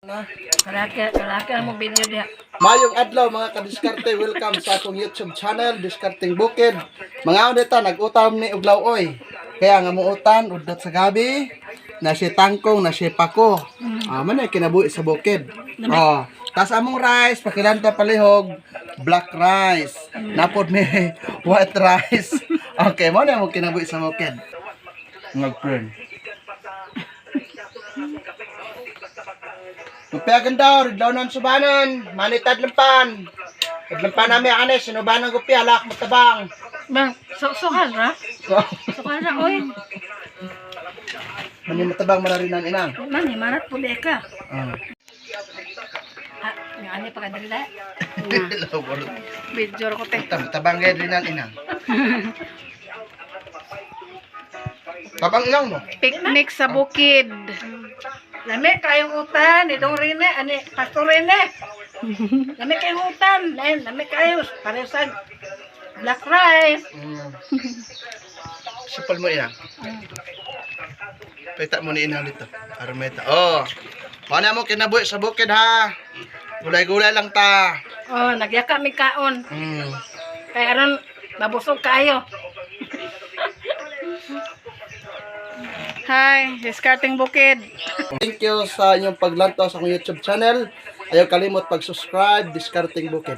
Na. Kalaki, kalaki ang mong video diha. Mayong adlaw, mga kadiskarte, welcome sa akong YouTube channel, Diskarteng Bukid. Mga dita nag-utam ni og lawoy. Kaya nga muutan udot sa gabi, na si tangkong, na si pako. Ah, man ay kinabuhi sa bukid. Oh, tas among rice pakilanta palihog black rice. Napod ni white rice. Okay, mo na among kinabuhi sa bukid. Ngagpern. Gupiagan daw, ridlawnan subanan, manitad lampan. Lampan nami ane, sinubanan gupi, alak matabang. Bang, so sukal ra? Sukal ra oy. Mani matabang mararinan inang. Mani marat pud ka. Ah. Ah, nga ani pa kadala. Video ko te. Tabang gay rinan inang. Tabang inang mo. Picnic sa bukid. Lami kayong utan, idong rine, ani pastor rine. Lami kayong utan, lain lami kayo pareho sa black rice. Supal mo inang. Pita mo ni inang dito. Para meta. Oh. Paano mo kinabuhi sa bukid ha? Gulay-gulay lang ta. Oh, nagyaka mi kaon. Kay aron mabusog kayo. Hi, discarding bukid. Thank you sa inyong paglantaw sa akong YouTube channel. Ayaw kalimot pag-subscribe, Diskarteng Bukid.